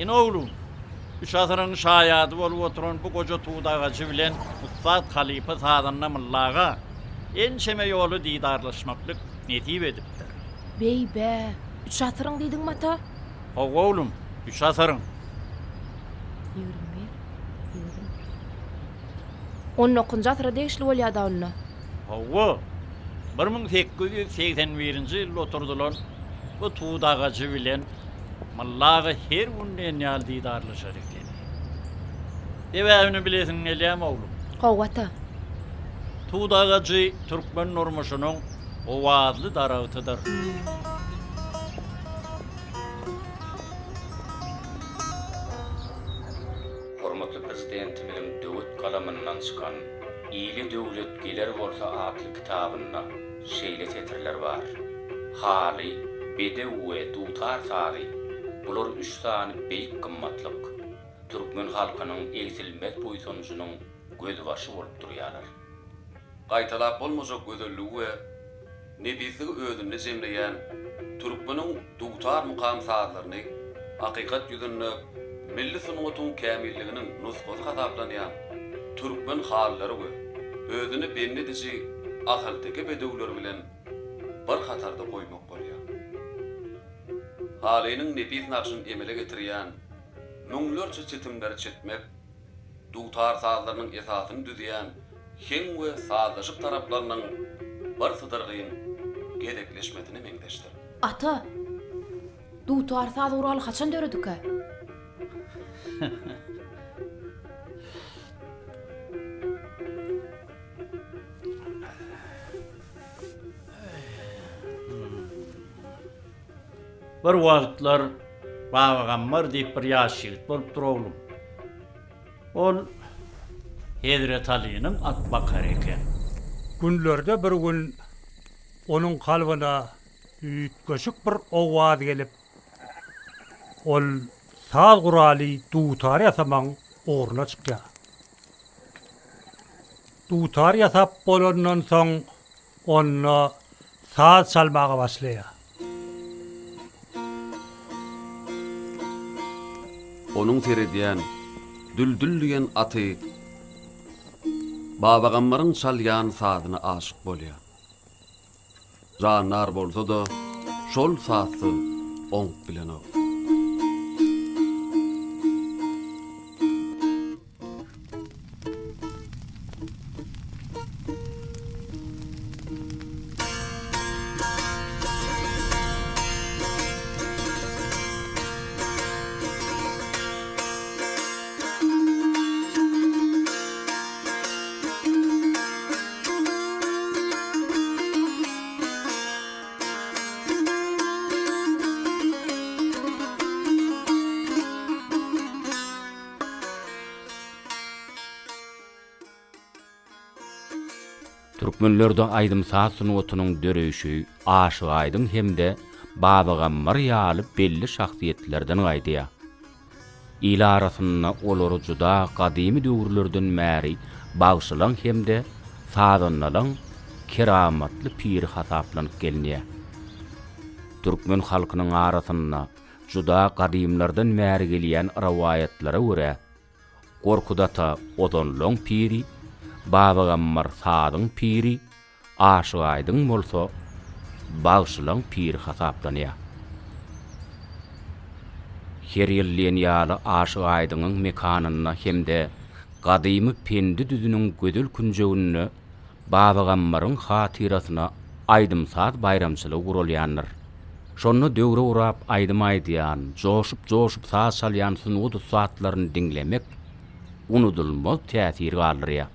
Ine oglum, üç asyryň şaýady bolup oturan bu goja tut agajy bilen ussat halypa sazanda Mylla aga ençeme ýola didarlaşmaklyk nesip edipdir. Beý-bä, üç asyryň diýdiňmi ata? Hawa oglum, üç asyryň. 21, 20. On dokuzynjy asyra degişli bolýa-da onda. Hawa, 1881-nji ýylda oturdylan bu tut agajy bilen Mylla aga her gün diýen ýaly didarlaşar ekeni. Sebäbini bilesiň gelýämi, oglum? Hawa, ata. Tut agajy türkmen durmuşynyň owazly daragtydyr. Hormatly Prezidentimiziň döwet galamyndan çykan Ile döwlet geler bolsa atly kitabynda şeýle setirler bar, Haly, bedew we dutar sazy, bular üç sany beýik gymmatlyk, türkmen halkynyň egsilmez buýsanjynyň gözbaşy bolup durýarlar. Gaýtalap bolmajak gözelligi we nepisligi özünde jemleýän türkmeniň dutar mukam sazlaryny hakykat ýüzünde milli sungatyň kämilliginiň nusgasy hasaplanýan türkmen halylary we özüne bendi ediji ahalteke bedewleri bilen bir hatarda goýmak bolýar. Halynyň nepis nagşyny emele getirýän müňlerçe çitimleri çitmek, dutar sazlarynyň esasyny düzýän heň we sazlaşyk taraplarynyň birsydyrgyn gezekleşmesine meňzeşdir. Ata, dutar saz guraly haçan döredikä? Bir wagtlar Babagammar diýip bir ýaş ýigit bolupdyr oglum. Ol Hezret Alynyň atbakary eken. Günlerde bir gün onuň kalbyna üýtgeşik bir owaz gelip, ol saz guraly dutar ýasamagyň ugruna çykýar. Dutar ýasap bolandan soň onda saz çalmaga başlaýar. Onuň seredýän Düldül diýen aty Babagammaryň çalýan sazyna aşyk bolýar. Jandar bolsa-da, şol sazsyz oňup bilenok. Türkmenlerde aýdym-saz sungatynyň döreýşi Aşyk Aýdyň hem-de Babagammar ýaly belli şahsyýetlerden gaýdýar. Il arasynda olary juda gadymy döwürlerden bäri bagşylaň hem-de sazandalaň keramatly piri hasaplanyp gelinýär. Türkmen halkynyň arasynda juda gadymlardan bäri gelýän rowaýatlara görä, Gorkut ata ozanlaň piri, Babagammar sazyň piri, Aşyk Aýdyň bolsa bagşylaň piri hasaplanýar. Her ýyl diýen ýaly Aşyk Aýdyňyň mekanynda hem-de gadymy Pendi düzüniň gözel künjeginde Babagammaryň hatyrasyna aýdym-saz baýramçylygy guralýandyr. Şonda döwre gurap aýdym aýdýan, joşup-joşup saz çalýan sungat ussatlaryny diňlemek unudylmaz täsir galdyrýar.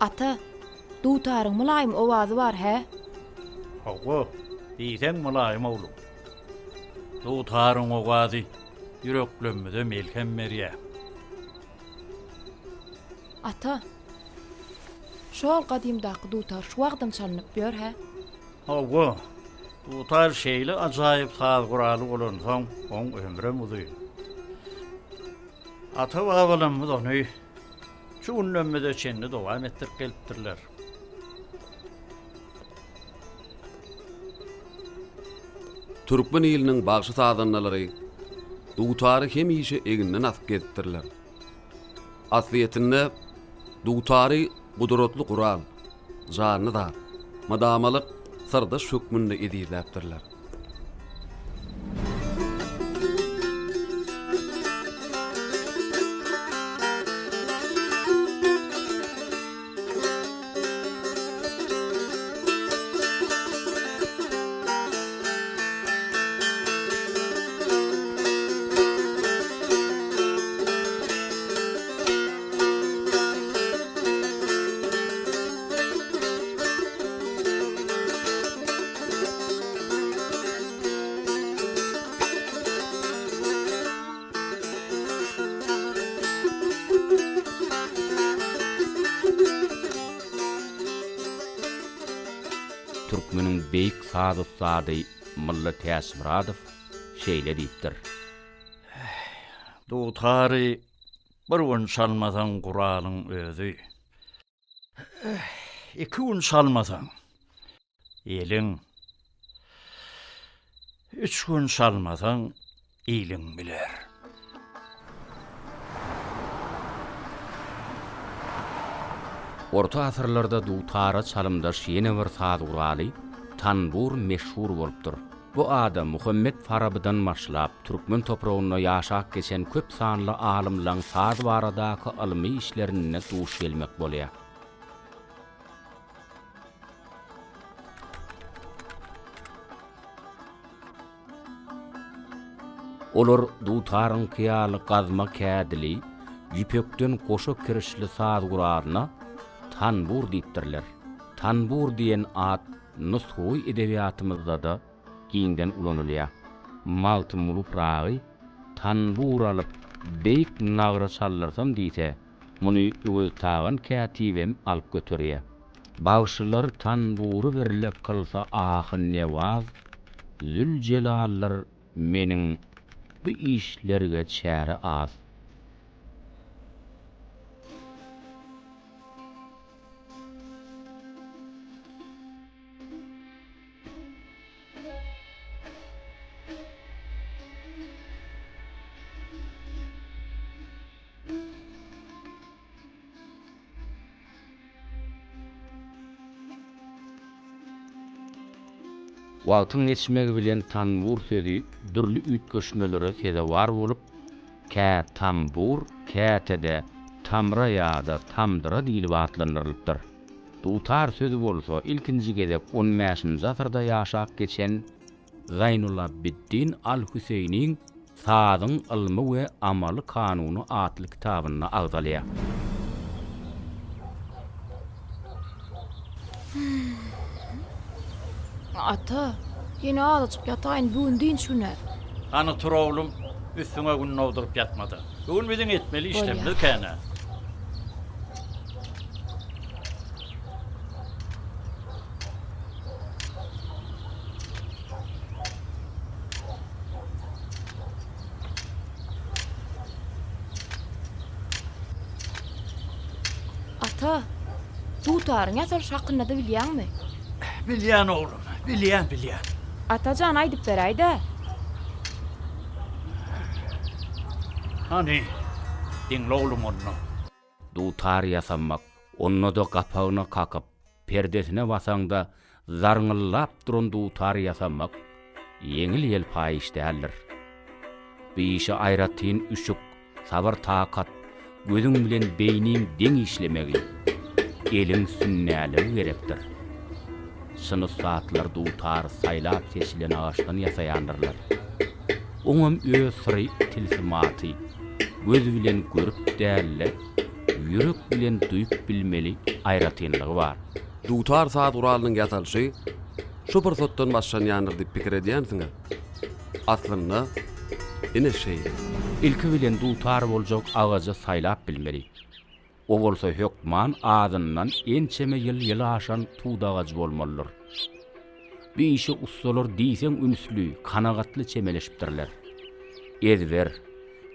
Ata, dutaryň mylaýym owazy bar, hä? Hawa, diýseň mylaýym oglum. Dutaryň owazy ýüreklerimize melhem berýär. Ata, şol gadymdaky dutar şu wagtam çalnyp ýör, hä? Hawa, dutar şeýle ajaýyp saz guraly bolansoň, oň ömrem uzyn. Ata-babalarymyz ony şu günlerimize çenli dowam etdirip gelipdirler. Türkmen iliniň bagşy-sazandalary dutary hemişe eginden asyp gezipdirler. Aslyýetinde, dutary gudratly gural, janly zat, mydamalyk syrdaş hökmünde ezizläpdirler. Türkmeniň beýik saz ussady Mylly Täçmyradow şeýle diýipdir. Dutary bir gün çalmasaň guralyň özi. Iki gün çalmasaň, eliň, üç gün çalmasaň, iliň biler. Orta asyrlarda dutara çalymdaş ýene bir saz guraly, tanbur meşhur bolupdyr. Bu ada Muhammet Farabydan başlap, türkmen topragynda ýaşap geçen köp sanly alymlaň saz baradaky ylmy işlerinde duş gelmek bolýar. Olar dutaryňky ýaly gazma kädili, ýüpekden goşa kirişli saz guralyna tanbur diýipdirler. Tanbur diýen at nusgawy edebiýatymyzda-da giňden ulanylýar. Magtymguly Pyragy tanbur alyp, beýik nagra çaldyrsam diýse, muny Öwez Tagan kätibem alyp göterýär. Bagşylar tanbury birle kylsa ahy-newaz, Zül-jelaldyr meniň bu işlerge çäre az. Wagtyň geçmegi bilen tanbur sözi dürli üýtgeşmelere sezewar bolup, kä tambur, käte-de tamra ýa-da tamdyra diýlip atlandyrylypdyr. Dutar sözi bolsa ilkinji gezek on bäşinji asyrda ýaşap geçen Zaýnulabbiddin al-Hüseýniň Sazyň ylmy we amaly kanuny atly kitabynda agzalýar. Ata, ýene azajyk ýataýyn, bu gün dynç güni. Hany tur oglum, üstüňe gün dogduryp ýatma-da. Bu gün biziň etmeli işlerimiz kän-ä. Ata, dutaryň ýasalyşy hakynda-da bilýäňmi? Bilýän oglum, bilýän, bilýän. Ata jan, aýdyp beräý-dä. Hany, diňle oglum onda. Dutar ýasamak, onda-da gapagyna kakyp, perdesine basaňda zarňyldap duran dutar ýasamak ýeňil-ýelpaý iş däldir. Bu işe aýratyn üşük, sabyr-takat, gözüň bilen beýniň deň işlemegi, eliň sünnäligi gerekdir. Çyn ussatlar dutary saýlap-seçilen agaçdan ýasaýandyrlar. Oňam öz syry tilsimaty, göz bilen görüp däl-de, ýürek bilen duýup bilmeli aýratynlygy bar. Dutar saz guralynyň ýasalyşy şu pursatdan başlanýandyr diýip pikir edýänsiňiz. Aslynda, ine şeýle. Ilki bilen dutar boljak agajy saýlap bilmeli. O bolsa hökman azyndan ençeme ýyl ýyl aşan tut agajy bolmalydyr. Bu işe ussalar diýseň ünsli, kanagatly çemeleşipdirler. Ezber,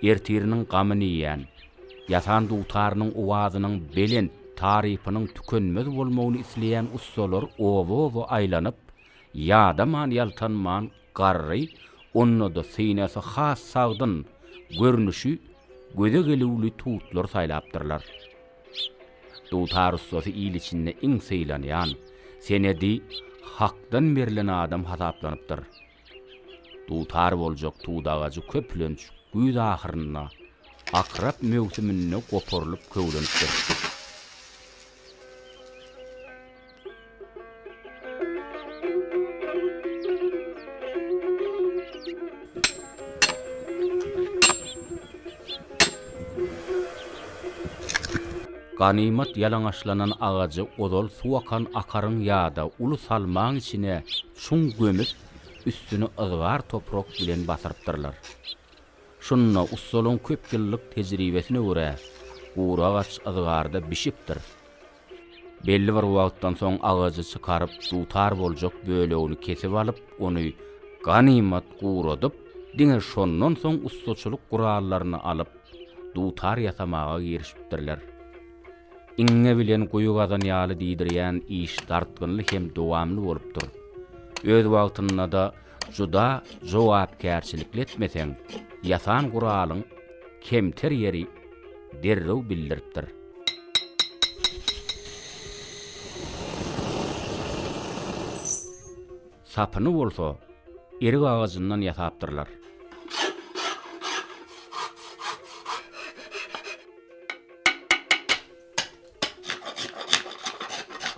ertiriniň gamyny iýen, ýasan dutarynyň owazynyň belent, tarypynyň tükenmez bolmagyny isleýän ussalar oba-oba aýlanyp, ýadaman-ýaltanman garry, onda-da synasy has sagdyn, görnüşi göze gelüwli tutlary saýlapdyrlar. Dutar ussasy il içinde iň sylanýan, senedi Hakdan berlen adam hasaplanypdyr. Dutar boljak tut agajy köplenç güýz ahyrynda, akrap möwsüminde goparylyp köwlenipdir. Ganymat ýalaňaçlanan agajy ozal suw akan akaryň ýa-da uly salmaň içine çuň gömüp, üstüni yzgar toprak bilen basyrypdyrlar. Şunda ussalaryň köp ýyllyk tejribesine görä, gury agaç yzgarda bişipdir. Belli bir wagtdan soň agajy çykaryp, dutar boljak bölegini kesip alyp, ony ganymat guradyp, diňe şondan soň ussaçylyk gurallaryny alyp, dutar ýasamaga girişipdirler. Iňňe bilen guýy gazan ýaly diýdirýän iş dartgynly hem dowamly bolupdyr. Öz wagtynda-da juda jogapkärçilikli etmeseň, ýasan guralyň kemter ýeri derrew bildiripdir. Sapyny bolsa erik agajyndan ýasapdyrlar.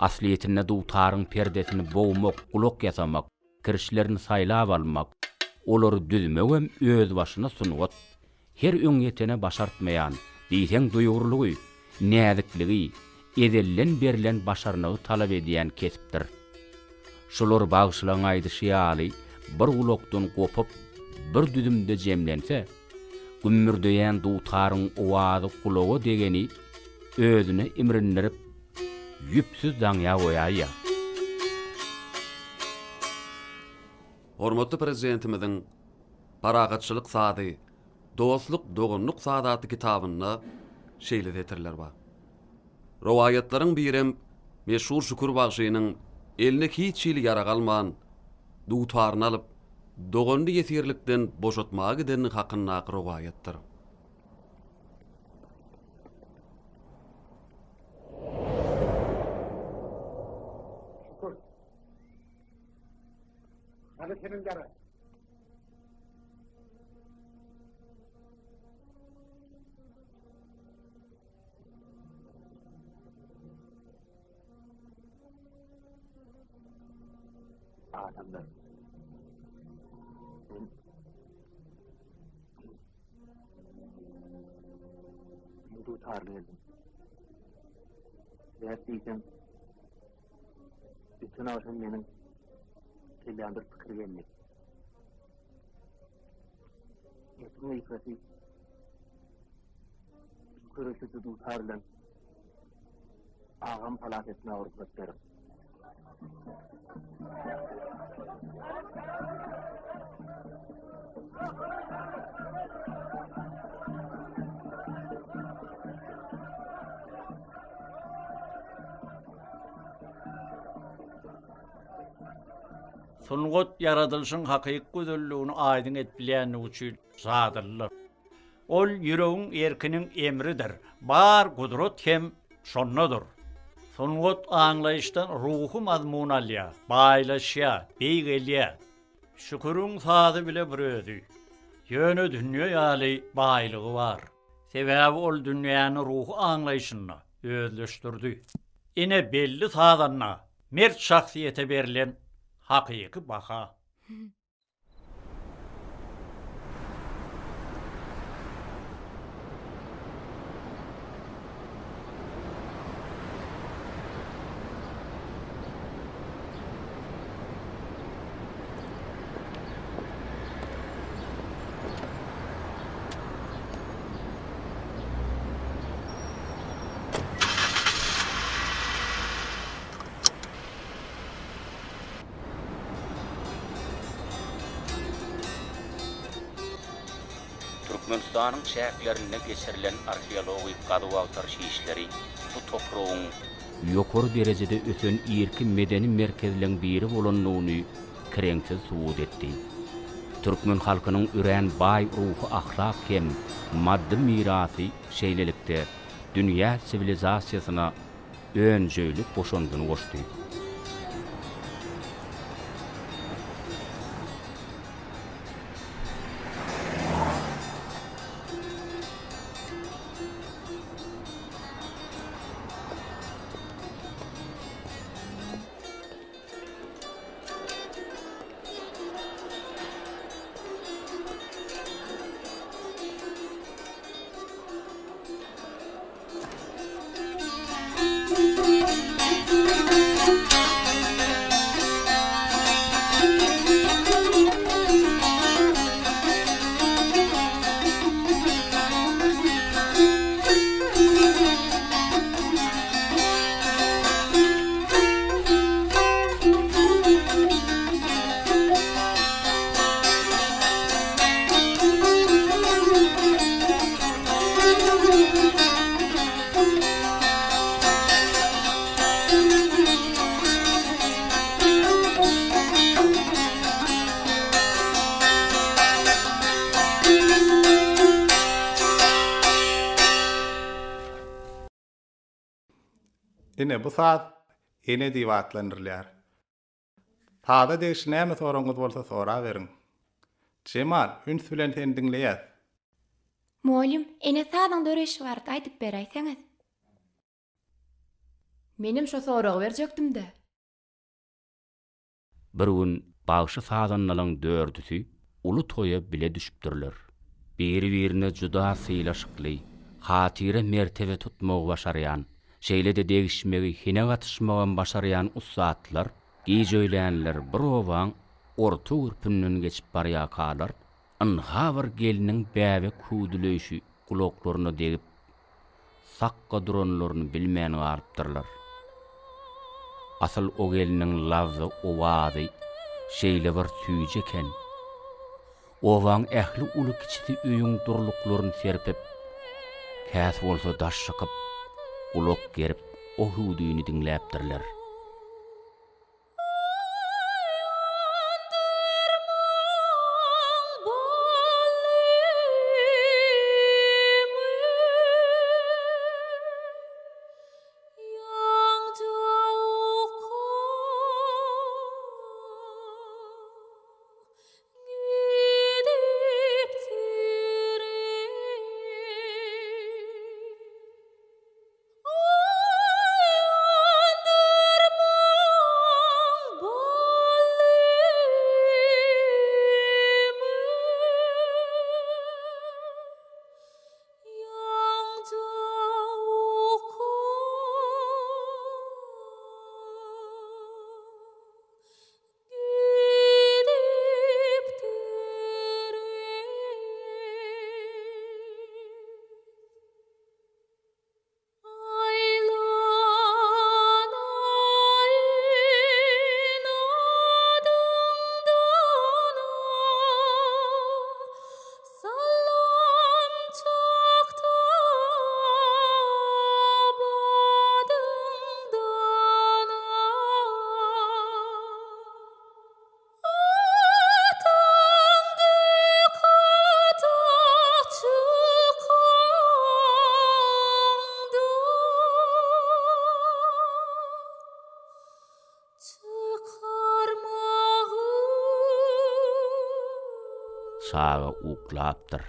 Aslyýetinde dutaryň perdesini bogmak, gulak ýasamak, kirişlerini saýlap almak, olary düzmegem özbaşyna sungat. Her öňýetene başartmaýan, diýseň duýgurlygy, näzikligi, ezelden berlen başarnygy talap edýän kesipdir. Şular bagşylaň aýdyşy ýaly bir gulakdan gopup, bir düzümde jemlense, gümmürdeýän dutaryň owazy gulaga degeni özüne imrindirip, ýüpsüz daňýa goýaýýar. Hormatly Prezidentimiziň Parahatçylyk sazy, dostluk, doganlyk sazy atly kitabynda şeýle setirler bar. Rowaýatlaryň birem meşhur Şükür bagşynyň eline hiç hili ýarag alman, dutaryny alyp, doganyny ýesirlikden boşatmaga gidenligi hakyndaky rowaýatdyr. Şükür. Hany seniň ýaraň? Adamlar. Men Men dutarly geldim. Näet diýseň, Öten agşam meniň kelläme bir pikir geldi. Gepiň gysgasy, şu köreşiji dutar bilen agam halas etmäge rugsat beriň. Sungat ýaradylyşyň hakyky gözelligini aýdyň edip bilýändigi üçin jadylydyr. Ol ýüregiň erkiniň emridir, bar gudrat hem şondadyr. Sungat aňlaýyşdan ruhy mazmun alýar, baýlaşýar, beýgelýär. Şüküriň sazy bile bir özi. Ýöne dünýe ýaly baýlygy bar. Sebäbi ol dünýäni ruhy aňlaýşynda özleşdirdi. Ine belli sazanda mert şahsyýete berlen hakyky baha. Türkmenistanyň çäklerinde geçirilen arheologik gazuw-agtaryş işleri bu topragyň ýokary derejede ösen irki medeni merkezleň biri bolandygyny kireňsiz subut etdi. Türkmen halkynyň örän baý ruhy-ahlak hem maddy mirasy şeýlelikde, dünýä siwilizasiýasyna önjeýli goşandyny goşdy. Ine, bu saz Ene diýip atlandyrylýar. Saza degişli näme soragyňyz bolsa soraberiň. Jemal, üns bilen seni diňleýäs. Mugallym, ene sazyň döreýşi barada aýdyp beräýseňiz. Menem şo soragy berjekdim-dä. Bir gün bagşy-sazandalaň dördüsi uly toýa bile düşüpdirler. Biri-birine juda sylaşykly, hatyra mertebe tutmagy başarýan, şeýle-de degişmegi, hine gatyşmagam başarýan ussatlar gijöýlänler bir obaň orta gürpünden geçip barýarkalar, ynha bir gelniň bäbek hüwdüleýşi gulaklaryna degip, sakga duranlaryny bilmän galypdyrlar. Asyl o gelniň labzy, owazy şeýle bir süýji eken. Obaň ähli uly-kiçisi öýüň durluklaryny serpip, käsi bolsa daş çykyp, gulak gerip o hüwdüni diňläpdirler. Çaga uklapdyr.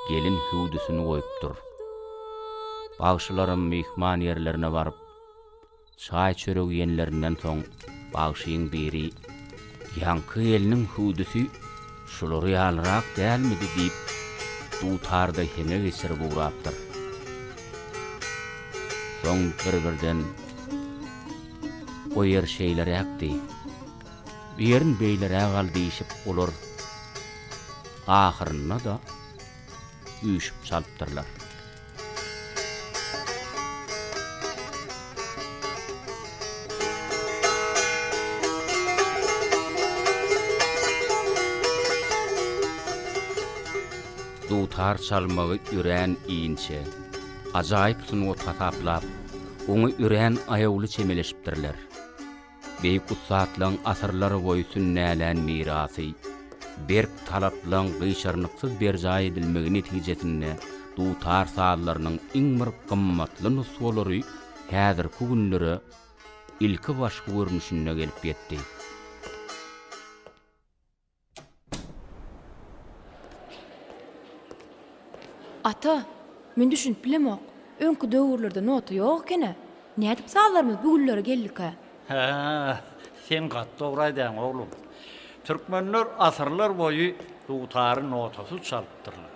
Gelin hüwdüsini goýupdyr. Bagşylaram myhman ýerlerine baryp, çaý-çörek iýenlerinden soň, bagşyň biri, Ýaňky gelniň hüwdüsi şular ýalyrak dälmidi diýip, dutarda heňe geçirip ugrapdyr. Soň bir-birden, O ýer şeýleräkdi, bu ýerini beýleräk al diýşip, olar ahyrynda-da üýşüp çalypdyrlar. Dutar çalmagy örän inçe, ajaýyp sungat hasaplap, oňa örän aýawly çemeleşipdirler. Beýik ussatlaň asyrlar boýy sünnälän mirasy, berk talaplaň gyşarnyksyz berjaý edilmegi netijesinde dutar sazlarynyň iň bir gymmatly nusgalary häzirki günlere ilkibaşky görnüşinde gelip ýetdi. Ata, men düşünip bilemok. Öňki döwürlerde nota ýok eken-ä. Nädip sazlarymyz bu günlere geldikä? Hä, sen gaty dogry aýdýaň, oglum. Türkmenler asyrlar boýy dutary notasyz çalypdyrlar.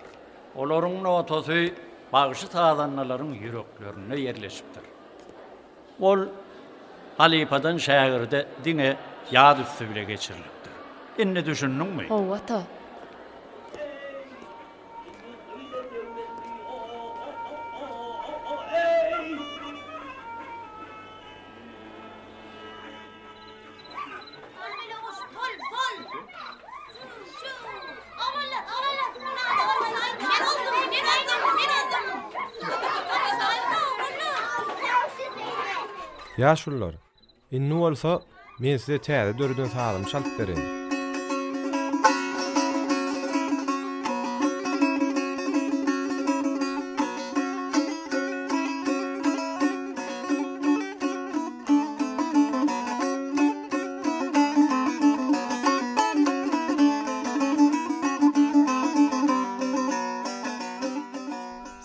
Olaryň notasy bagşy-sazandalaryň ýüreklerinde ýerleşipdir. Ol halypadan şägirde diňe ýat üsti bile geçirilipdir. Indi düşündiňmi? Hawa, ata. Ýaşulular, indi bolsa men size täze döreden sazymy çalyp bereýin.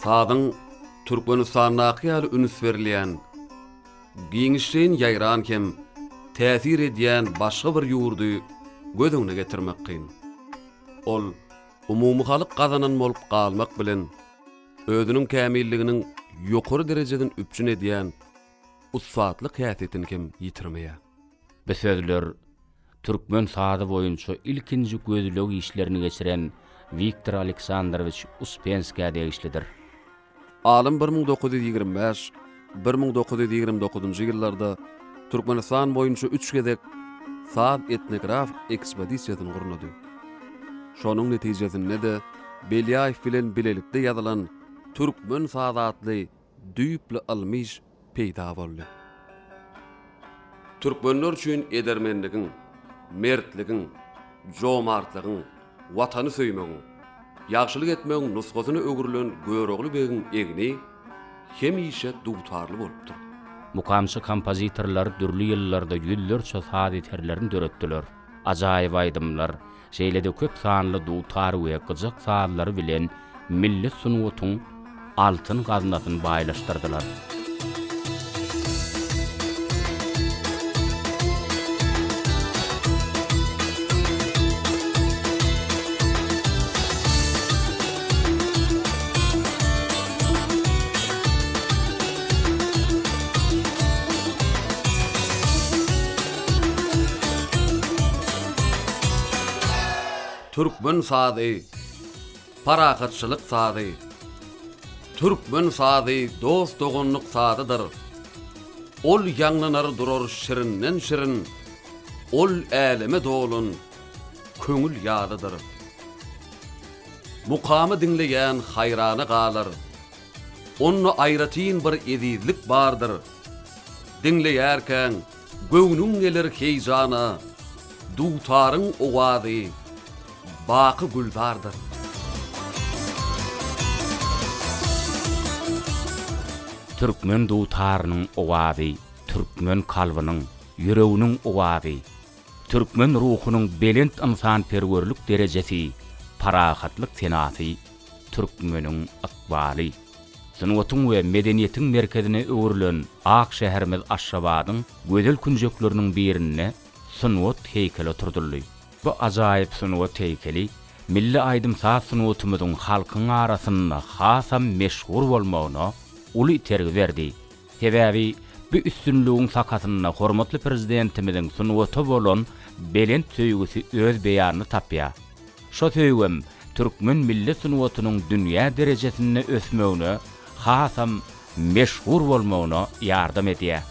Sazyň Türkmenistandaky ýaly üns berilýän, giňişleýin ýaýran hem täsir edýän başga bir ýurdy göz öňüne getirmek kyn. Ol umumyhalk gazanan bolup galmak bilen, özüniň kämilliginiň ýokary derejesini üpjün edýän ussatlyk häsiýetini hem ýitirmeýär. Bu sözler türkmen sazy boýunça ilkinji gözleg işlerini geçiren Wiktor Aleksandrowiç Uspenskä degişlidir. Alym 1925, 1929-njy ýyllarda Türkmenistan boýunça üç gezek saz etnografik ekspedisiýasyny gurnady. Şonuň netijesinde-de Belýaýew bilen bilelikde ýazylan Türkmen sazy atly düýpli ylmy iş peýda boldy. Türkmenler üçin edermenligiň, mertligiň, jomartlygyň, Watany söýmegiň, ýagşylyk etmegiň nusgasyna öwrülen Görogly begiň egni hemişe dutarly bolupdyr. Mukamçy kompozitorlar dürli ýyllarda ýüzlerçe saz eserlerini döretdiler. Ajaýyp aýdymlar, şeýle-de köp sanly dutar we gyjak sazlary bilen milli sungatyň altyn gaznasyny baýlaşdyrdylar. Türkmen sazy, parahatçylyk sazy. Türkmen sazy dost-doganlyk sazydyr. Ol ýaňlanar durar şirinden-şirin, Ol äleme dolan köňül ýazydyr. Mukamy diňleýän haýrana galar, Onda aýratyn bir ezizlik bardyr. Diňleýärkäň, göwnüň geler heýjana, Dutaryň owazy baky gülzardyr. Türkmen dutarynyň owazy türkmen kalbynyň, ýüreginiň owazy, türkmen ruhunyň belent ynsanperwerlik derejesi, parahatlyk senasy, türkmeniň ykbaly. Sungatyň we medeniýetiň merkezine öwrülen ak şäherimiz Aşgabadyň gözel künjekleriniň birinde sungat heýkeli oturdyldy. Bu ajaýyp sungat heýkeli milli aýdym-saz sungatymyzyň halkyň arasynda hasam meşhur bolmagyna uly itergi berdi. Sebäbi bu üstünligiň sakasynda hormatly Prezidentimiziň sungata bolan belent söýgüsi öz beýanyny tapýar. Şo söýgem türkmen milli sungatynyň dünýä derejesinde ösmegine, hasam meşhur bolmagyna ýardam edýär.